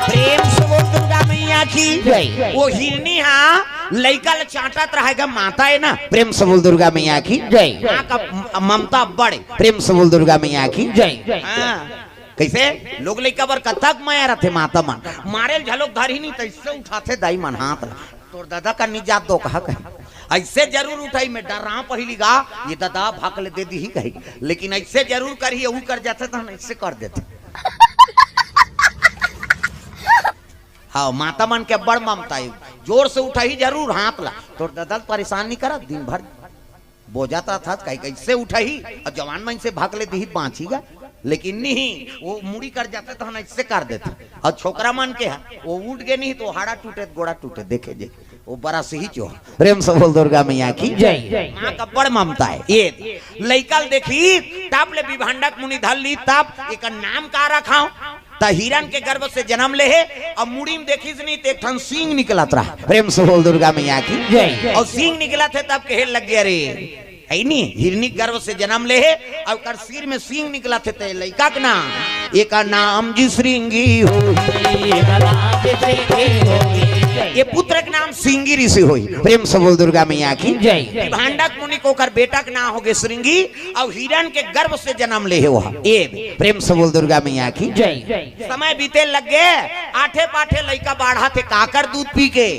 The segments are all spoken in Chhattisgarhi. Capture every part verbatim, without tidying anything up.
प्रेम से बोल दुर्गा मैया की जय। वो हिरनी हा लइका ल चाटत रहे गा, माता हे ना, प्रेम से बोल दुर्गा मैया की जय। माँ का म-, ममता बड़े, प्रेम से बोल दुर्गा मैया की जय। हाँ। कइसे लोग लइका बर कतक मया रथे माता मन, मारे ल झलोक धरही नहीं, तइसे उठाथे दाई मन हाथ ला। तोर ददा का निजात दो कहा कहे, अइसे जरूर उठाही, मैं डर्रांव पहिली गा, ये ददा भक ले दे दिही कहे, लेकिन अइसे जरूर करही, ऊ कर जाथे त हम अइसे कर देथे। हाँ, माता मन के बड़ ममता हे, जोर से उठाही जरूर हाथ ला। तोर ददा ल परेशान नहीं करत, दिन भर बोजत रथस, कहीं कइसे उठाही, अउ जवान मन से भक ले दिही बाँची गा, लेकिन नहीं, वो मुड़ी कर जाथे त हम अइसे कर देथे। अउ छोकरा मन के हे, वो उठ गे नहीं त हाड़ा टूटे, गोड़ा टूटे, देखे जे, वो बड़ा सही चो। प्रेम से बोल दुर्गा मैया की जय। माँ का बड़ ममता हे। ये लइका ल देखही, तब ले विभांडक मुनि धर ली, तब एकर नाम का रखाव? त हिरन के गर्भ से जन्म ले हे, अउ मुड़ी म देखिस नहीं त एक ठन सींग निकलत रहा। प्रेम से बोल दुर्गा मैया की जय। अउ सींग निकलत हे तब कहे लग गे, अरे, हे नी, हिरनी गर्भ से जन्म ले हे, अउ ओकर सिर में सींग निकलत हे, त लइका के नाम, एकर नाम जी श्रृंगी होही। ये पुत्र के नाम सिंगी ऋषि होही। प्रेम से बोल दुर्गा मैया की जय। विभांडक मुनि के ओकर बेटा के नाम होगे श्रृंगी, अउ हिरन के गर्भ से जन्म ले हे वो। ये प्रेम से बोल दुर्गा मैया की जय। समय बीते लग गे, आठे पाठे लइका बाढ़त हे, काकर दूध पी के?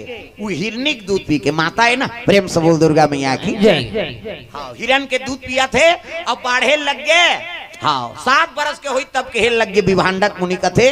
वो हिरनी के दूध पी के। माता हे ना, प्रेम से बोल दुर्गा मैया की जय। हाँ, हिरन के दूध पियत हे, अब बाढ़े लग गे। हाँ, सात बरस के होही तब कहे लग गे विभांडक मुनि कथे,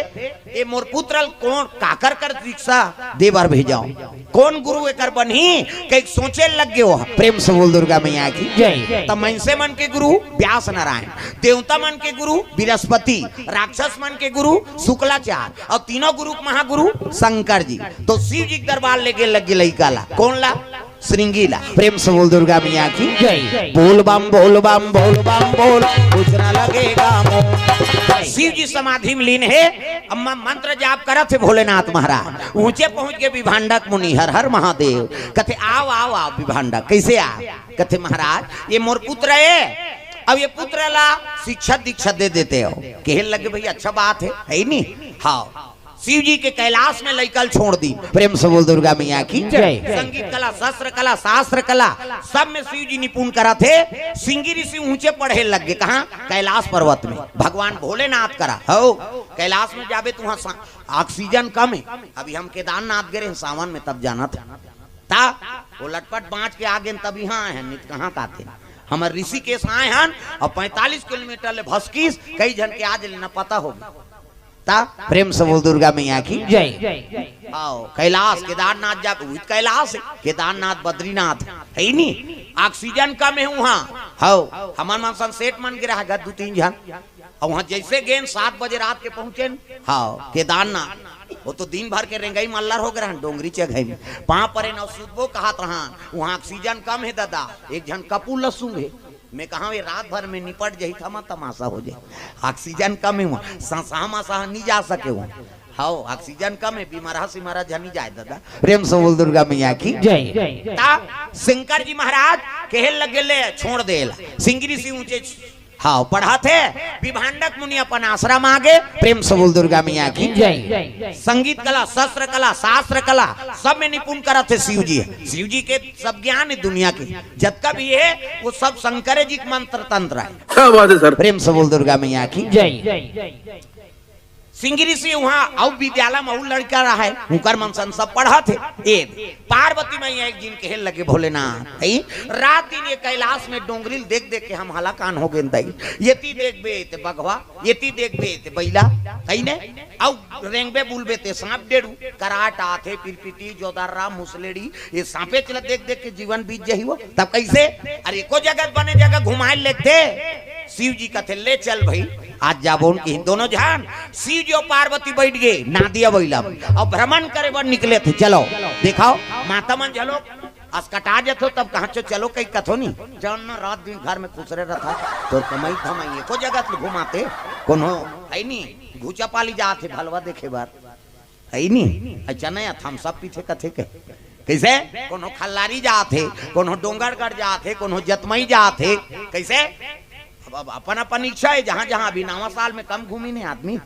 ए मोर पुत्र ल कोन काकर कर दीक्षा दे बर भेजाव, कोन गुरु एकर बनही, कहि सोचे लग गे वो। प्रेम से बोल दुर्गा मैया की जय। त मनसे मन के गुरु व्यास नारायण, देवता मन के गुरु बृहस्पति, राक्षस मन के गुरु शुक्लाचार्य, अउ तीनों गुरु के महागुरु शंकर जी। त शिव जी के दरबार ले गे लग गे लइका ला, कोन ला? श्रृंगी ला। प्रेम से बोल दुर्गा मैया की जय। बोल बम बोल बम बोल बम बोल, कुछ ना लगेगा मोल। शिव जी समाधि में लीन हे, अम्मा मंत्र जाप करत हे भोलेनाथ महाराज। ऊंचे पहुंच गे विभांडक मुनि, हर हर महादेव। कथे, आव आव आव विभांडक, कइसे आव? कथे, महाराज, ये मोर पुत्र हे, अब ये पुत्र ला शिक्षा दीक्षा दे देते हो। कहे लगे, भाई, अच्छा बात हे, हे नी? हाँ, शिव जी के कैलाश में लइका ल छोड़ दी। प्रेम से बोल दुर्गा मैया की जय। संगीत कला, शस्त्र कला, शास्त्र कला, सब में शिव जी निपुण करत हे। श्रृंगी ऋषि ऊंचे पढ़े लग गे। कहाँ? कैलाश पर्वत में। भगवान भोलेनाथ करा हो, कैलाश में जाबे त उहाँ सा-, ऑक्सीजन कम हे। अभी हम केदारनाथ गे रहेन सावन में, तब जानत हे। त वो लटपट बाँच के आ गेन, तब इहाँ आए हन, नहीं त कहाँ का आतेन। हमर ऋषिकेश आए हन अउ पैंतालीस किलोमीटर ले भसकिस, कई झन के आज ले न पता होगे। त प्रेम से बोल दुर्गा मैया की जय। आओ, कैलाश, केदारनाथ जा, उही त कैलाश हे, केदारनाथ, बद्रीनाथ, हे नी? ऑक्सीजन कम हे उहाँ। हव, हमन मन सन सेठ मन गे रहा गा दू तीन झन। अउ उहाँ जइसे गेन, सात बजे रात के पहुँचेन। हाँ, केदारनाथ। वो तो दिन भर के रेंगई मल्लर हो गे रहन, डोंगरी चघई में। पाँव परेन अउ सुतबो कहत रहन। उहाँ ऑक्सीजन कम हे ददा, एक झन कपूर ल सूंघे। मैं कहा, ये रात भर में निपट जाही, थमा तमाशा हो जाही। ऑक्सीजन कम हे उहाँ, ससहा मसहा नहीं जा सके उहाँ। हाँ, ऑक्सीजन कम हे, बीमारा सिमारा झन नहीं जाए ददा। प्रेम से बोल दुर्गा मैया की जय। ता शंकर जी महाराज कहे लगे, ले छोड़ दे ला। श्रृंगी ऋषि ऊंचे हाँ, पढ़त हे। विभांडक मुनि अपन आश्रम आ गे। प्रेम से बोल दुर्गा मैया की जय। संगीत कला, शस्त्र कला, शास्त्र कला, सब में निपुण करत हे शिव जी। शिव जी के सब ज्ञान हे दुनिया के, जतका भी हे, वो सब शंकर जी के मंत्र तंत्र हे। क्या बात है सर। प्रेम से बोल दुर्गा मैया की जय। श्रृंगी ऋषि उहाँ अउ विद्यालय में अउ लड़का रहा हे, उनकर मन सन सब पढ़त हे। ए पार्वती मैया एक दिन कहे लगे, भोलेनाथ, हे, रात दिन ये कैलाश में डोंगरी ल देख देख के हम हलाकान हो गेन दाई। येती देखबे ते बघवा, येती देखबे ते बइला, हे ने? अउ रेंगबे बुलबे ते सांप डेड़ू, कराट आथे, पिरपिटी, जोदर्रा, मुसलेड़ी, ये सांपेच ल देख देख के जीवन बीत जाही वो। तब कइसे? अरे एको जगह बने जगह घुमाए लेते। शिव जी कथे, ले चल भाई, आज जाबोन। किहिन दोनों झन, शिव जी अउ पार्वती बइठ गे नादिया बइला म, अउ भ्रमण करे बर निकले थे। चलो, देखाव, माता मन झलो असकटा जथो, तब कहाँ चो चलो कहीं कथो नहीं। जन रात दिन घर में खुसरे रथा, तोर कमाई धमाई एको जगह ले घुमाते, कोनो हे नहीं, घुचा पाली जात हे भलवा देखे बर। हे नी? अच्छा नया थम्स अप पीथे कथे के। कइसे? कोनो खल्लारी जात हे, कोनो डोंगरगढ़ जात हे, कोनो जतमई जात हे। कइसे? अब, अब अपन अपन इच्छा हे, जहाँ जहाँ अभी नवा साल में कम घूमिन हे आदमी।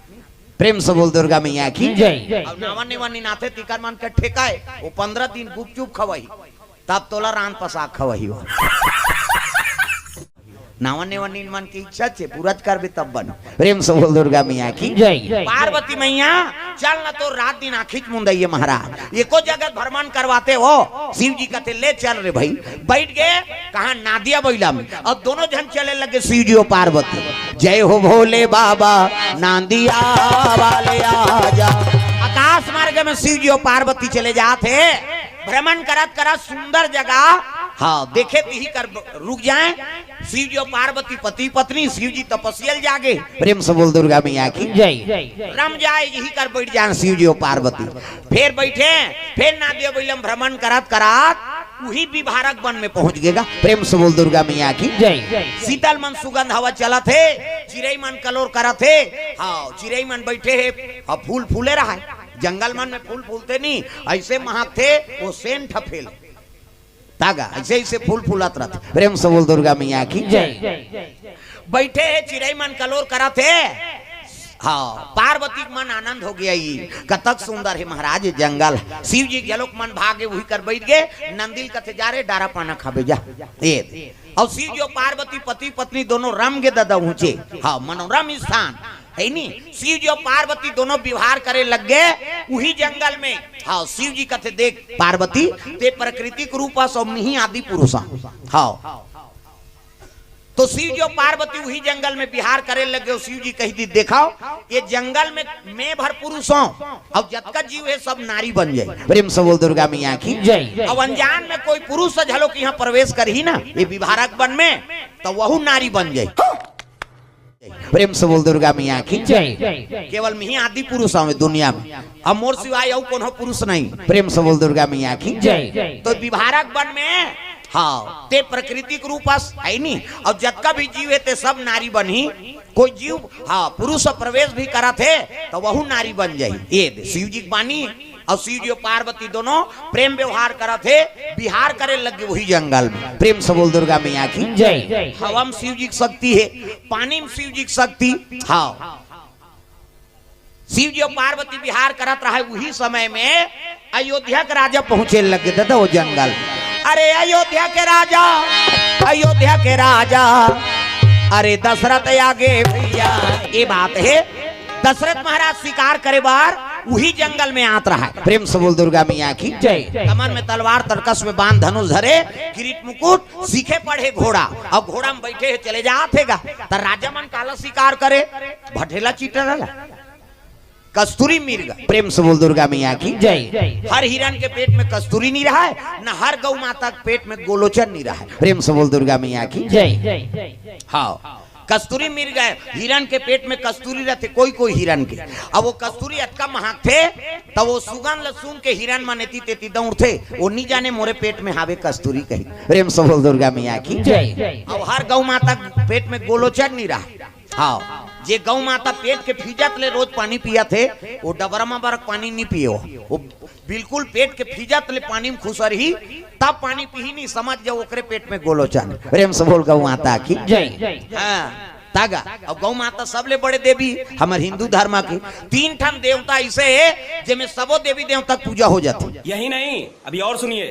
प्रेम से बोल दुर्गा मैया की जय। अब नावन नेवन निनाथे तिकर मन के ठेका हे, वो पंद्रह दिन गुपचुप खवही, तब तोला रान पसाक खवही हो। नावन नेवन नीन मन की इच्छा छे, पूरा करबे तब बन। प्रेम से बोल दुर्गा मैया की जय। पार्वती मैया, चल न तो रात दिन आँखीच मुंदइए महाराज, एको जगत भ्रमण करवाते हो। शिव जी कहते, ले चल रे भाई। बैठ गए कहाँ? नादिया बैला में। और दोनों जन चले लगे शिव जी और पार्वती। जय हो भोले बाबा, नांदिया वाले आजा। आकाश मार्ग में शिव जी और पार्वती चले जात हे, भ्रमण करत करत सुंदर जगह, हाँ, देखे तिही कर रुक जाए। शिव जी और पार्वती पति पत्नी, शिव जी तपस्या ल जागे। प्रेम से बोल दुर्गा मैया की जय। रम जाए, यही कर बैठ जाए शिव जी और पार्वती। फिर बैठे, फिर नादिया बैला में भ्रमण करत करत वही विभारक वन में पहुंच गेगा। प्रेम से बोल दुर्गा मैया की जय। शीतल मन सुगंध हवा चलत हे, चिरई मन कलोर करत हे। हाँ, चिरई मन बैठे हे, हाँ, फूल फूले रहा है। जंगल मन में फूल फूलते नहीं, ऐसे महकथे, वो सेंट ह फैले। तागा, ऐसे ऐसे फूल फूलत रहत। प्रेम से बोल दुर्गा मैया की जय। बैठे हे, चिरई मन कलोर करत हे। हाँ, पार्वती के मन आनंद हो गया, ई कतक सुंदर हे महाराज, ये जंगल। शिव जी के जलोक मन भागे, वही कर बैठ गए। नंदिल कथे, जा रे, डारा पाना खाबे जा। ये, और शिव जी और पार्वती पति पत्नी दोनों रम गे ददा ऊंचे। हाँ, मनोरम स्थान हे नी। शिव जी और पार्वती दोनों विहार करे लग गए वही जंगल में। हाँ, शिव जी कथे, देख पार्वती, ते प्राकृतिक रूप अस, मिही आदि पुरुष हस। हाँ, तो शिव जी और पार्वती वही जंगल में विहार करे लग गए। शिव जी कही दी, देखाओ, ये जंगल में मैं भर पुरुष हूँ, और जतका जीव हे सब नारी बन जाए। प्रेम से बोल दुर्गा मैया की जय। अब अनजान में कोई पुरुष से झलो कि यहाँ प्रवेश करही ना ये विभारक वन में, तो वहू नारी बन जाए। प्रेम से बोल दुर्गा मैया की जय। केवल मिही आदि पुरुष हवे दुनिया में, अब मोर सिवाय अउ कोनो पुरुष नहीं। प्रेम से बोल दुर्गा मैया की जय। तो विभारक वन में, हाँ, ते प्राकृतिक रूप अस हे नी, और जतका भी जीव हे ते सब नारी बनही। कोई जीव, हाँ, पुरुष प्रवेश भी करत हे तो वहू नारी बन जाही। ये दे, शिव जी के बानी। और शिव जी और पार्वती दोनों प्रेम व्यवहार करत हे, विहार करे लग गे वही जंगल में। प्रेम से बोल दुर्गा मैया की जय। हवा में शिव जी के शक्ति हे, पानी में शिव जी के शक्ति। हाँ, शिव जी और पार्वती विहार करत रहे, वही समय में अयोध्या के राजा पहुंचे लग गे, दादा, वो जंगल। अरे अयोध्या के राजा, अयोध्या के राजा, अरे दशरथ आगे भैया। ये बात हे, दशरथ महाराज शिकार करे बर वही जंगल में आत रहा। प्रेम से बोल दुर्गा मैया की जय। कमर में तलवार, तरकस में बाण, धनुष धरे, किरीट मुकुट, सीखे पढ़े घोड़ा, और घोड़ा में बैठे हे, चले जात हे गा। त राजा मन काला शिकार करे, भठेला चीटा रहला, कस्तूरी मिर्ग। प्रेम से बोल दुर्गा मैया की जय। हर हिरन के पेट में कस्तूरी नहीं रहा है, न हर गौ माता के पेट में गोलोचन नहीं रहा है। प्रेम से बोल दुर्गा मैया की जय। हाँ, कस्तूरी मिर्ग हे, हिरन के पेट में कस्तूरी रहथे, कोई कोई हिरन के। अब वो कस्तूरी अतका महकथे, त वो सुगंध ल सूंघ के हिरन मन एती तेती दौड़थे, वो नी जाने मोरे पेट में हावे कस्तूरी कही। प्रेम से बोल दुर्गा मैया की जय। अब हर गौ माता पेट में गोलोचन नहीं रहा। हाँ, जे गौ माता पेट के फीजत ले रोज पानी पियत हे, वो डबरा में बरक पानी नहीं पिए हो, वो बिल्कुल पेट के फीजत ले पानी में खुसरही, तब पानी पीही, नहीं समझ जाओ ओकरे पेट में गोलोचन। प्रेम से बोल गौ माता की जय। हाँ, तागा। और गौ माता सबले बड़े देवी हमर हिंदू धर्म के। तीन ठन देवता ऐसे हे जेमे सबो देवी देवता के पूजा हो जाथे। यही नहीं, अभी और सुनिए।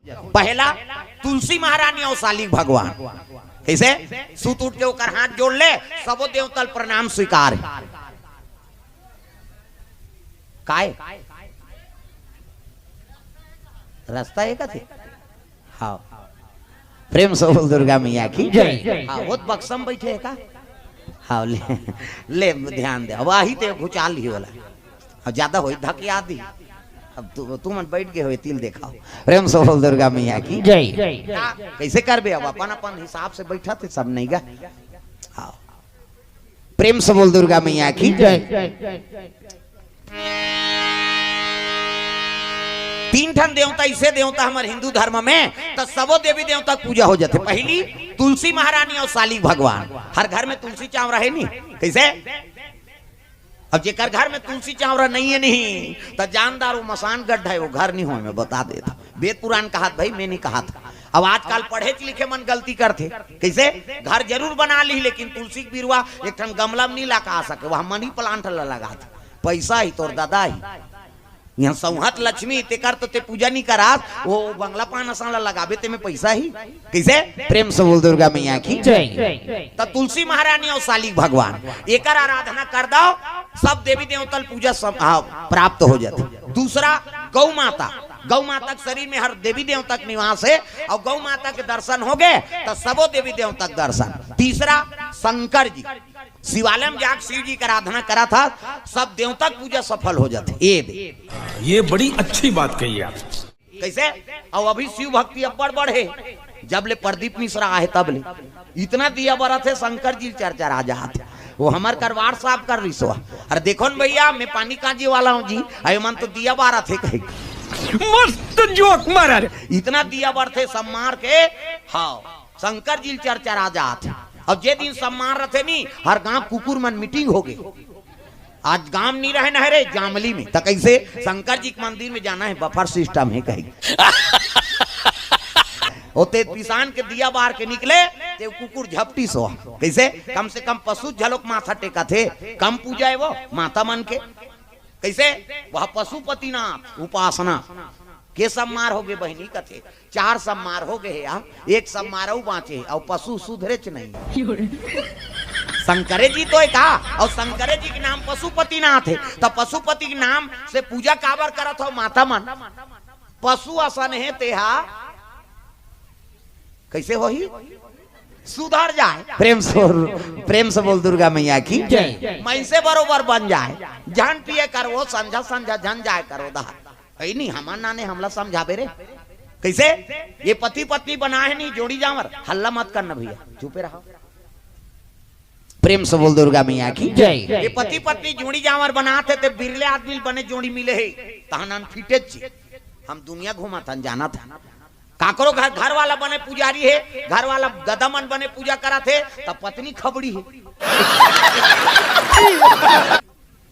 पहला तुलसी महारानी और सालिक भगवान। कैसे? सुत उठ के ओकर हाथ जोड़ ले, सबो देवता ल प्रणाम स्वीकार हे। काय? रास्ता हे कथे? हाँ। प्रेम से बोल दुर्गा मैया की जय। हाँ, वो तो बक्सम बैठे हे का? हाँ, ले, ले ध्यान दे। अब आही ते घुचाल ही वाला। अब ज्यादा होई धकिया दी। अब तू, तू मन बैठ गए हो, तिल देखाओ। प्रेम से बोल दुर्गा मैया की जय। का, कैसे करबे? अब अपन अपन हिसाब से बैठा थे सब, नहीं गा? हाँ। प्रेम से बोल दुर्गा मैया की जय। तीन ठन देवता, ऐसे देवता हमर हिंदू धर्म में, त सबो देवी देवता के पूजा हो जाथे। पहली तुलसी महारानी और सालिक भगवान। हर घर में तुलसी चांवरा हे नी? कैसे? अब जेकर घर में तुलसी चांवरा नहीं हे, नहीं, त जानदार वो मसान गड्ढा हे, वो घर नहीं होय, मैं बता देता। वेद पुराण कहत भाई, मैं नहीं कहत। अब आजकल पढ़े लिखे मन गलती करथे। कैसे? घर जरूर बना ली, लेकिन तुलसी के बिरुवा एक ठन गमला में नहीं लगा सके, वहां मनी प्लांट ला लगाथे। पैसा ही तोर दादा ही। यहाँ सौहत लक्ष्मी, तेकर तो ते पूजा नहीं करास, वो बंगला पान असन ला लगाबे, ते में पैसा ही। कैसे? प्रेम से बोल दुर्गा मैया की जय। त तुलसी महारानी और सालिक भगवान, एकर आराधना कर दो, सब देवी देवता ल पूजा सम-, हाँ, प्राप्त हो जाथे। दूसरा, गौ माता, गौ माता के शरीर में हर देवी देवता के निवास है, और गौ माता के दर्शन हो गए, त सबो देवी देवता के दर्शन। तीसरा, शंकर जी, शिवालय में जाके शिव जी के आराधना करा था, सब देवता के पूजा सफल हो जाथे। ये दे। ये बड़ी अच्छी बात कही आप। कैसे? और अभी शिव भक्ति अब्बड़ बढ़े, जब ले प्रदीप मिश्रा आहे तब ले इतना दिया बरत हे, शंकर जी चरचरा जात हे। वो हमर करवार साफ कर रिसो। अरे देखो न भैया, मैं पानी कांजी वाला हूँ जी, अरे मन तो दिया बारत हे कही। मस्त जोक मारा रे। इतना दिया बरत हे सम्मार के, हाँ, शंकर जी चरचरा जात हे। अब जे दिन सम्मार रथे नी, हर गांव कुकुर मन मीटिंग हो गए। आज गांव नहीं रहे न रे जामली में, त कैसे? शंकर जी के मंदिर में जाना है, बफर सिस्टम है कही। ओते पिसान के दिया बार के निकले, ते कुकुर झपटी सो। कैसे? कम से कम पशु झलोक माथा टेका थे, कम पूजा है वो माता मन के। कैसे? वह पशुपतिनाथ उपासना के सम्मार हो गए बहिनी कथे, चार सम्मार हो गए हे, आ एक सम्मार अउ बाँचे हे, अउ पशु सुधरेच नहीं। शंकरे जी तो हे का, अउ शंकरे जी के नाम पशुपतिनाथ हे, त पशुपति के नाम से पूजा काबर करत हो माता मन? पशु असन हे तेहा, कैसे होही? सुधर जाए। प्रेम से बोल, प्रेम से बोल दुर्गा मैया की जय। मनसे बरोबर बन जाए, झन पिए करो संझा संझा, झन जाए करो दहा। ऐ नहीं, हमर नाने हमला समझाबे रे। कैसे? ये पति पत्नी बना है नहीं जोड़ी जांवर, हल्ला मत करना भैया, चुपे रहो। प्रेम से बोल दुर्गा मैया की जय। ये पति पत्नी जोड़ी जांवर बनात हे, ते बिरले आदमी ल बने जोड़ी मिले हे, तहन अनफिटेज ची। हम दुनिया घूमत हन, जानत हन। काकरो घर, घर वाला बने पुजारी हे, घर वाला ददा मन बने पूजा करत हे, त पत्नी खबड़ी हे।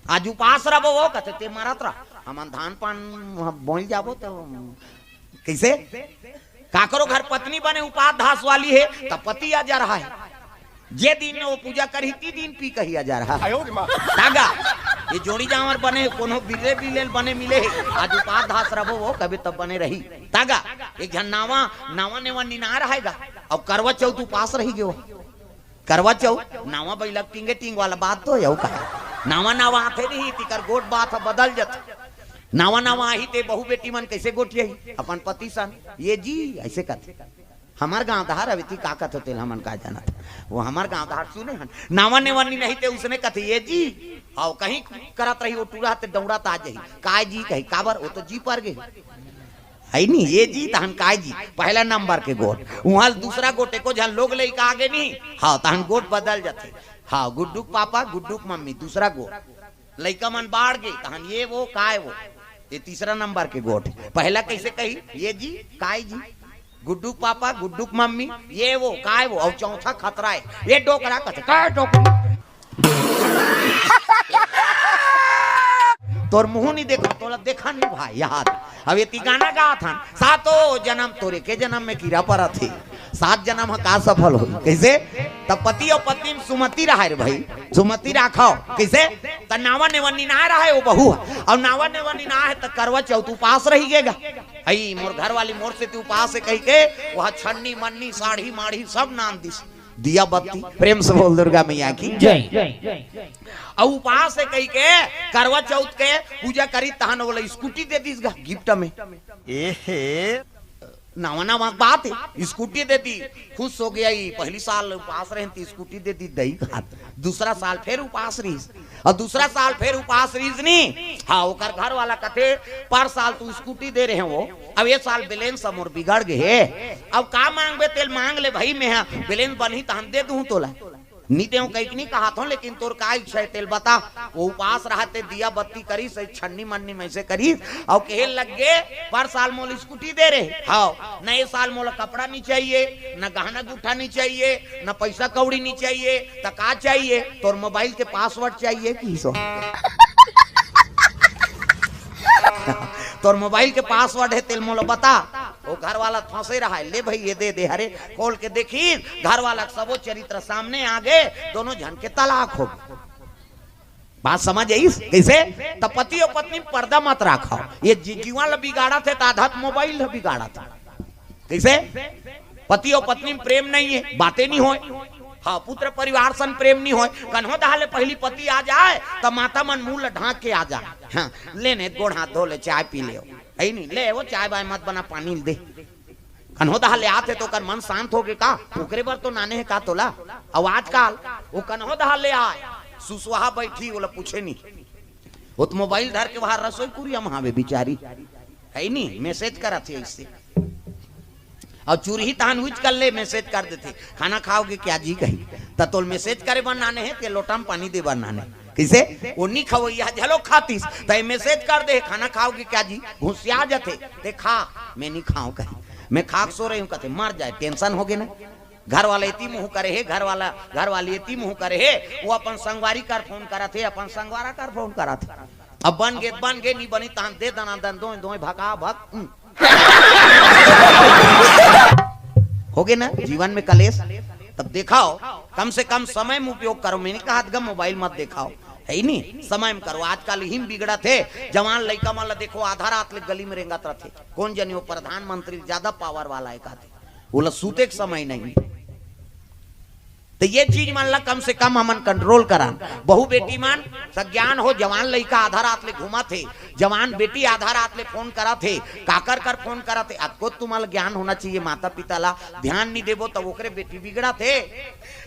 आज उपास रहो वो, कथे ते मरत रह, हमन धान पान बोल जाबो त कैसे? काकरो घर पत्नी बने उपास धास वाली हे, त पति अजरहा हे। जे दिन वो पूजा करही, ती दिन पी कही अजरहा। तागा, ये जोड़ी जांवर बने, कोनो बिरले बिरले बने मिले हे, आज उपास धास रहो वो, कभी तब बने रही। तागा, एक झन नावा, नावा नेवा निनार रहेगा, अब करवा चौथ उपास रही गयो। करवा चौथ, नावा बइला टिंगे टिंग वाला बात तो हे, अउ का? नावा नावा आथे नहीं, तिकर गोठ बात ह बदल जथे। नावा नावा आही ते बहू बेटी मन कैसे गोठियाही अपन पति सन? ये जी, ऐसे कथे। हमर गांव धार अभी ती का कथे तेल हमन का जानत। वो हमर गांव धार सुने हन। नावा नेवा नी नहीं ते उसने कथे, ये जी। आओ कहीं करत रही, वो टूरा ते डौड़ा ता जही। काय जी कही, काबर? वो तो जी पर गए। है नी, ये जी तहन काय जी, पहला नंबर के गोठ। उहाँ दूसरा गोठ एको झन लोग लइका आगे नी, हाँ, तहन गोठ बदल जथे। हाँ, गुड्डू के पापा, गुड्डू के मम्मी, दूसरा गोठ। लइका मन बाढ़ गे, तहन ये वो, काय वो, ये तीसरा नंबर के गोठ। पहला कैसे कही, ये जी, काय जी, गुड्डू के पापा, गुड्डू के मम्मी, ये वो, काय वो, और चौथा खतरा है, ये डोकरा कथे, काय डोकरा? तोर मुंह नहीं देखा, तोला देखा नहीं भाई, याद। अब ये ती गाना गात हन, सातों जन्म तोरे के जन्म में कीरा परत हे, सात जन्म ह का सफल होई? कैसे? तब पति और पत्नी में सुमति रहा रे भाई, सुमति राखव। कैसे? त नावा नेवा निनाय रहा हे वो बहू ह, और नावा नेवा निनाय हे त करवा चौथ उपास रही गेगा। आई मोर घर वाली मोर से ती उपास हे कही के, वह छन्नी मन्नी साड़ी माड़ी सब नान दिस। दिया बत्ती, प्रेम से बोल दुर्गा मैया की जय। अउ उपास हे कही के करवा चौथ के पूजा करी, तहन ओला स्कूटी दे दिस गा गिफ्ट में। एहे। नवा नवा बात हे, स्कूटी दे दी, खुश हो गया ही। पहली साल उपास रहे ती स्कूटी दे दी दही खात, दूसरा साल फिर उपास रहीस, और दूसरा साल फिर उपास रहीस नी। हाँ, ओकर घर वाला कथे, पर साल तू स्कूटी दे रहे हो, अब ये साल बैलेंस मोर बिगड़ गए हे, अब का मांगबे तेल मांग ले भाई, मैं हाँ बैलेंस बनही तहन दे दूँ तोला। नी देव कहिक नी कहत हो, लेकिन तोर का इच्छा हे तेल बता। वो उपास रहा ते दिया बत्ती करीस, छन्नी मन्नी में से करीस, और कहे लग गे, पर साल मोला स्कूटी दे रहे, हाँ, न ये साल मोला कपड़ा नहीं चाहिए, न गहना गुट्ठा नहीं चाहिए, न पैसा कौड़ी नहीं चाहिए, त का चाहिए? तोर मोबाइल के पासवर्ड चाहिए कि सो? तोर मोबाइल के पासवर्ड हे तेल मोला बता। वो घर वाला फंसे रहा है, ले भाई ये दे दे, हरे खोल के देखी, घर वाला के सबो चरित्र सामने आ गए, दोनों झन के तलाक हो गए। बात समझ आइस? कइसे? त पति अउ पत्नी में पर्दा मत राखव। ये जी-, जीवन ल बिगाड़त हे, त आधा मोबाइल ल बिगाड़त हे। कइसे? पति अउ पत्नी में प्रेम नइ हे, बातें नइ होय। हाँ, पुत्र परिवार सन प्रेम नइ होय। कन्हो दहा ले पहिली पति आ जाय, त माता मन मुंह ल ढांक के आ जाय। हाँ, ले ने गोड़ हाथ धो ले, चाय पी ले, हे नी? ले वो चाय बाय मत बना, पानी ल दे। कन्हो दहा ले आथे त ओकर मन शांत होगे का? ओकरे बर तो नाने हे का तोला? अउ आजकल वो कन्हो दहा ले आय, सुसुहा बइठी, ओला पूछे नी। वो त मोबाइल धर के वहां रसोई कुरिया म हावे बिचारी, हे नी? मैसेज करत हे अइसे। अउ चुरही तहान उइच कर ले, मैसेज कर देथे, "खाना खाओगे क्या जी?" कही। त तोल मैसेज करे बर नाने हे के लोटा म पानी दे बर नाने? कइसे? वो नी खवइया घलो खातिस, त ये मैसेज कर दे, "खाना खाओगे क्या जी?" घुसिया जथे, "ते खा।" "मैं नी खांव," कही, "मैं खा के सो रही हूं," कथे, "मर जाय, टेंशन होगे ना।" घर वाला एती मुंह करे हे, घर वाला, घर वाली एती मुंह करे हे, वो अपन संगवारी कर फोन करत हे, अपन संगवारा कर फोन करत हे। अब बन गे, बन गे, नी बनी तहान दे दना दन, दोय, दोय, भका, भक, उम। होगे ना जीवन में कलेश। तब देखाव, कम से कम समय में उपयोग करो। मैं नी कहत गा मोबाइल मत देखाव, हे नी? समय में करो। आजकल इही म बिगड़त हे, जवान लइका मन ला देखो, आधा रात ले गली में रेंगत रथे। कोन जनी वो प्रधानमंत्री ज्यादा पावर वाला हे कहथे, ओला सूते के समय नहीं। त ये चीज मन ला कम से कम हमन कंट्रोल करन। बहू बेटी मन सज्ञान हो, जवान लइका आधा रात ले घूमत हे, जवान बेटी आधा रात ले फोन करत हे, काकर कर फोन करत हे, अतको तुमन ला ज्ञान होना चाहिए। माता पिता ला ध्यान नी देबो त ओकरे बेटी बिगड़त हे।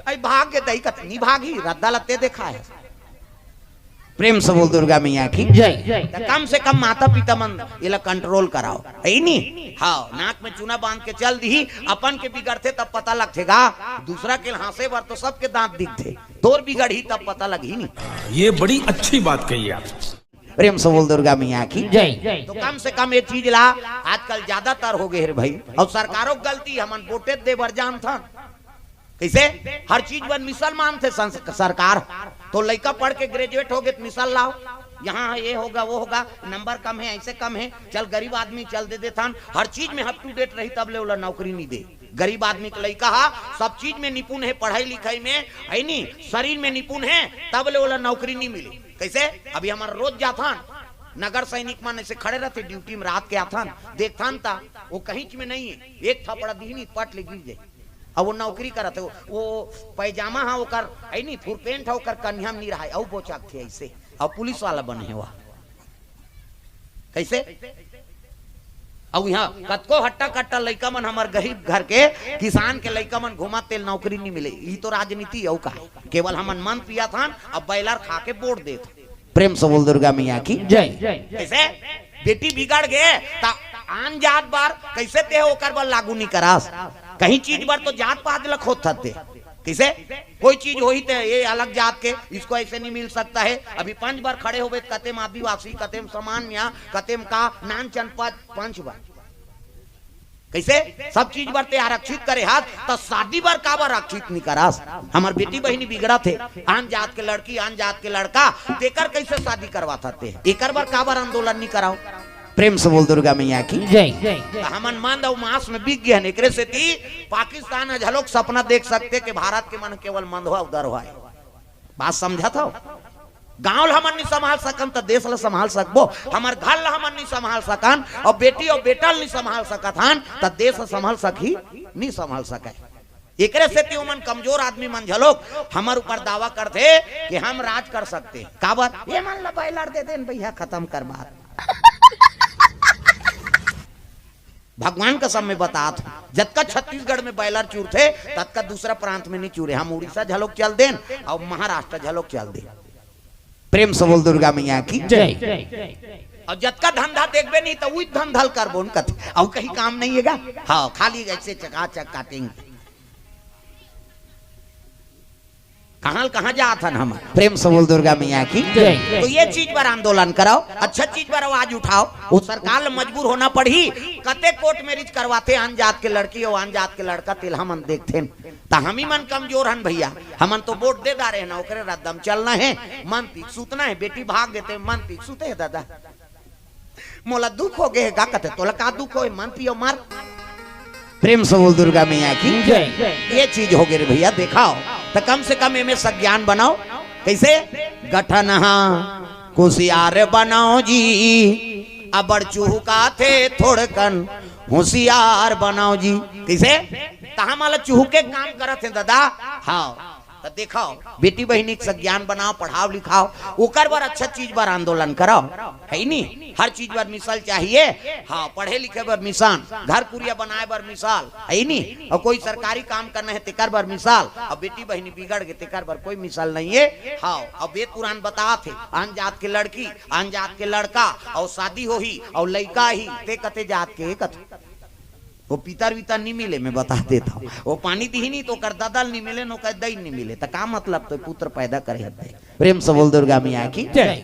अई भाग गे दई कत नी भागही, रद्दा लत्ते देखा हे। प्रेम से बोल दुर्गा मैया की जय। त कम से कम माता पिता मन एला कंट्रोल कराव, हे नी? हाँ, नाक में चूना बांध के चल दिही, अपन के बिगड़थे तब पता लगथे गा, दूसरा के हाँसे बर तो सबके दांत दिखथे, तोर बिगड़ही तब पता लगही नी। ये बड़ी अच्छी बात कही आप। प्रेम से बोल दुर्गा मैया की जय। तो कम से कम ये चीज ला, आजकल ज्यादातर होगे हे रे भाई, अउ सरकारों के गलती, हमन वोटे दे बर जानथन। कइसे? हर चीज बर मिसल मानथे संस-, सरकार। तो लइका पढ़ के ग्रेजुएट होगे त मिसल लाव, यहाँ ये होगा, वो होगा, नंबर कम हे, अइसे कम हे, चल गरीब आदमी चल दे देथन। हर चीज में up to date रही तब ले ओला नौकरी नी दे। गरीब आदमी के लइका हा सब चीज में निपुण हे, पढ़ई लिखई में, हे नी, शरीर में निपुण हे, तब ले ओला नौकरी नी मिले। कइसे? अभी हमर रोज जाथन, नगर सैनिक मन अइसे खड़े रथे ड्यूटी में, रात के आथन, देखथन त वो कहींच में नइ हे, एक थपड़ा दिही नी, पट ले गिर जाही। अब वो नौकरी करत हे, वो, वो पैजामा हा ओकर, हे नी, फुरपेंट हा ओकर कनिहा म नी रहय, अउ बोचकथे अइसे, अउ पुलिस वाला बने हे वह। कइसे? अउ इहाँ कतको हट्टा कट्टा लइका मन, हमर गरीब घर के किसान के लइका मन घूमत, तेल नौकरी नी मिले। ई तो राजनीति अउ का? केवल हमन मन पियत हन, अब बैलर खा के वोट देत। प्रेम से बोल दुर्गा मैया की जय। कइसे? बेटी बिगड़ गे त आन जात बर कइसे ते ओकर बर लागू नी करास? कहीं चीज बर तो जात पात ल खोजथस ते। कइसे? कोई चीज होही ते ये अलग जात के, इसको ऐसे नहीं मिल सकता है। अभी पंच बर खड़े होबे त कते म आदिवासी, कते म सामान्य, कते म का नानचन पद, पंच बर। कइसे? सब चीज बर ते आरक्षित करे हस, त शादी बर काबर आरक्षित नी करास? हमर बेटी बहिनी बिगड़त हे, आन जात के लड़की, आन जात के लड़का, तेकर कइसे शादी करवाथस ते? एकर बर काबर आंदोलन नी कराव? प्रेम से बोल दुर्गा मैया की जय। त हमन मंद अउ मांस में बिक गे हन, एकरे सेती पाकिस्तान ह घलोक सपना देख सकथे कि भारत के मन केवल मंदवा उदर होय। बात समझत हव? गांव ल हमन नी संभाल सकन, त देश ल संभाल सकबो? हमर घर ल हमन नी संभाल सकन, अउ बेटी अउ बेटा ल नी संभाल सकत हन, त देश ह संभल सकही? नी संभल सकय। एकरे सेती ओमन कमजोर आदमी मन घलोक हमर ऊपर दावा करथे कि हम राज कर सकते हैं। काबर? ये मन ल बैलर दे देन भैया, खत्म कर बात। भगवान कसम में बतात हूं, जतका छत्तीसगढ़ में बैलर चुरथे, ततका दूसरा प्रांत में नी चुरे। हम उड़ीसा घलोक चल देन अउ महाराष्ट्र घलोक चल देन। प्रेम से बोल दुर्गा मैया की जय। अउ जतका धंधा देखबे नी, त उही धंधा ल करबो न कथे, अउ कहीं काम नहीं हे गा। हाँ, खाली ऐसे चकाचक काटेंगे। कहां ल कहां जात हन हमन? प्रेम से बोल दुर्गा मैया की जय। तो ये चीज बर आंदोलन कराव, अच्छा चीज बर आवाज उठाव। वो सरकार ल मजबूर होना पड़ही। कते कोर्ट मैरिज करवाथे आन जात के लड़की अउ आन जात के लड़का, तेला हमन देखथेन। त हमी मन कमजोर हन भैया, हमन तो वोट दे डारे हन, ओकरे रद्दा म चलना हे, मन पी के सुतना हे। बेटी भाग गे ते मन पी के सुते हे दादा। मोला दुख होगे हे गा कथे, तोला का दुख होय, मन पियो मर। प्रेम से बोल दुर्गा मैया की जय। ये चीज होगे रे भैया, देखाव त कम से कम एमे सज्ञान बनाव। कइसे? गठन हा कुसियार बनाओ जी, अबड़ चुहुकाथे थोड़कन होशियार बनाओ जी। कइसे? तहाँ माला चुहुके काम करत हे दादा। हाँ, त देखाओ, बेटी बहिनी के सज्ञान बनाओ, पढ़ाओ लिखाओ, ओकर बर अच्छा चीज बर आंदोलन कराओ, हइ नी? हर चीज बर मिसल चाहिए। हाँ, पढ़े लिखे बर मिसाल, घर कुरिया बनाए बर मिसाल, हइ नी? अउ कोई सरकारी काम करना हे तेकर बर मिसाल, अउ बेटी बहिनी बिगड़ गे तेकर बर कोई मिसाल नइ हे। हाँ, अउ वेद पुरान बतात हे, आन जात के लड़की, आन जात के लड़का, अउ शादी होही, अउ लइका ही, ते कते जात के कथे। वो पितर वितर नी मिले, मैं बता देत हँव। वो पानी दिही नी त ओकर ददा ल नी मिले, न ओकर दई ल नी मिले, त का मतलब? तो पुत्र पैदा करे हते। प्रेम से बोल दुर्गा मैया की। जय।